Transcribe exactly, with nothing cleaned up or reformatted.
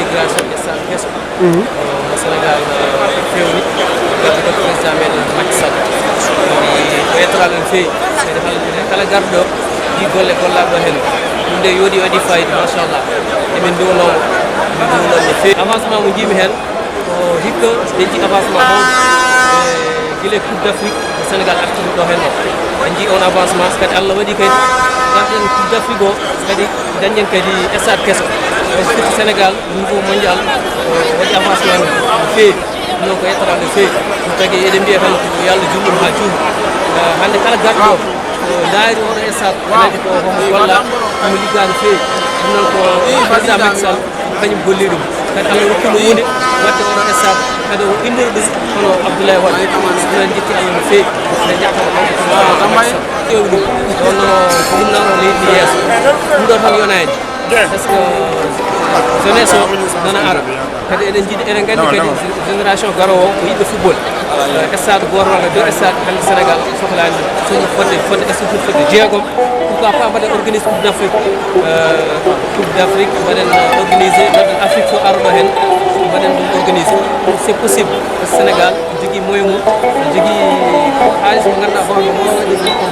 Délégation de Sall keso. Mo Sénégal, eh, fewni, garduɗo président meɗen Macky Sall. Woni ko yettoraɗo no feewi. Kadi hannde kala garduɗo yi golle gollaɗo heen. Ɗum nde yooɗi, waɗi fayida, machallah. Emin nduwno, emin nduwno no feewi. Avancement mo njiimi heen, ko hikka ɓe nji avancement mo, eh, gila e Coupe d'Afrique mo Sénégal artiri ɗo heen o. En nji on avancement, kadi Allah waɗi kadi garɗen Coupe d'Afrique o, kadi dañen kadi stade keso. Kadi firti Sénégal, niveau mondial, o waɗi avancement no feewi. Ɗum noon ko yettoraade no feewi. Ɗum tagi eɗen mbiya tan ko yo Allah juutnu ɗum haa juuta. Eh, hannde kala garɗo o, o ndaari oɗo stade, ene waɗi ko homo golla, omo liggaa no feewi. Ɗum noon ko président Macky Sall, kañum golli ɗum. Kadi Allah rokki mo huunde waɗde oɗo stade. Kadi o inniri ɗum hono Abdoulaye Wade. Ɗum en njetti Allah no feewi. Eɗen njettoo kanko ko Macky Sall. Ƴeewi ɗum. Ɗum noon ko ɗum noon o leydi yeeso. Ɗum ɗo tan yonaa en. Parce que jeunesse o nana ara. Kadi eɗen njiɗi, eɗen nganndi kadi génération garoowo o ko yiɗɓe football. Eh, stade gooto walla deux stade hannde Sénégal sohlaani, soñi fodde, fodde structure fodde jeegom. Pourquoi pas mbaɗen organiser Coupe d'Afrique, eh, Coupe d'Afrique mbaɗen, eh, organiser, mbaɗen Afrique fof aro ɗo heen, mbaɗen ɗum organiser. C'est possible, parce que Sénégal jogii moyen mum, jogii xaalis mo ngannduɗaa hoore mum, waɗi ɗum organiser.